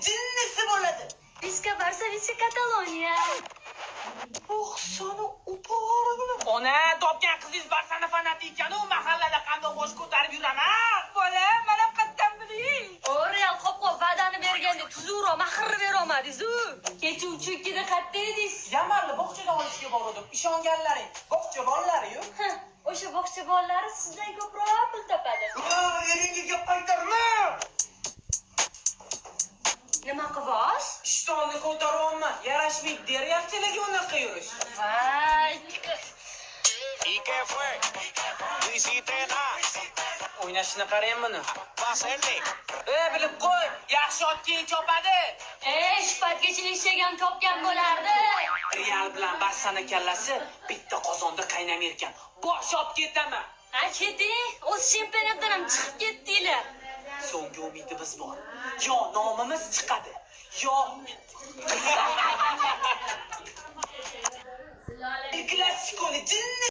Jinnisi bo'ladi. Visca Barsa, Visca Kataloniya. Oh, sani uporig'ini. Ona, topgan qizingiz Barsani fanati ekan-u, mahallada qandoq bosh ko'tarib yuraman. Bola, mana qatdan biling. O, Real qop-qop va'dani berganda tuzukroq mahrni berolmadingiz-u. Kecha 3-2da qayerda edingiz? Yamarni bog'chadan olishga bordim. Ishonganlaring, bog'cha bolalari-yu. Heh, o'sha bog'cha bolalari sizdan ko'proq pul topadi. Eringga gap qaytarma. Nima qilasiz? Ishtonni ko'taryapman. Yarashmaydi deryapchilarga unaqa yurish. Voy. ¿Y qué fue? No hiciste nada O'ynashini qarang buni. pa' hacerle. E, bilib qo'y, yaxshi ot keyin chopadi. Ey, shu paytgacha eshak ham chopgan bo'lardi. Real bilan Barsani kallasi bitta qozonda qaynamayotgan ekan. Bosh olib ketaman. Ha, keting. O'z chempionatdan ham chiqib ketdinglar. So'nggi umidimiz bor. Yo nomimiz chiqadi, yo Klasikoni jinni.